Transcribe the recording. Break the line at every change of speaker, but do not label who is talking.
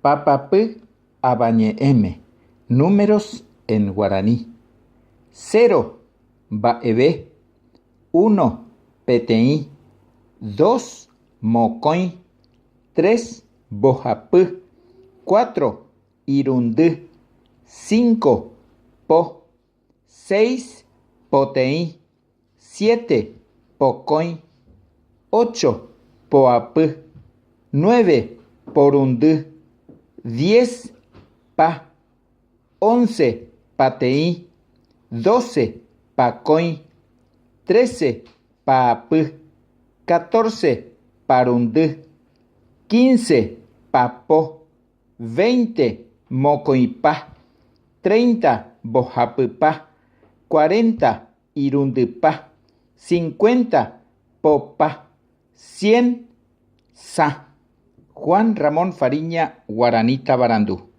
Papapy avañe'ẽme, Números en guaraní. Cero, mba'eve. Uno, peteĩ. Dos, mokõi. Tres, mbohapy. Cuatro, irundy. Cinco, po. Seis, poteĩ. Siete, pokõi. Ocho, poapy. Nueve, porundy. Diez, pa. Once, pateĩ. Doce, pakõi. Trece, paapy. Catorce, parundy. Quince, papo. Veinte, mokõipa. Treinta, mbohapypa. Cuarenta, irundypa. Cincuenta, popa. Cien, sa. Juan Ramón Fariña, Guarani Tavarandu.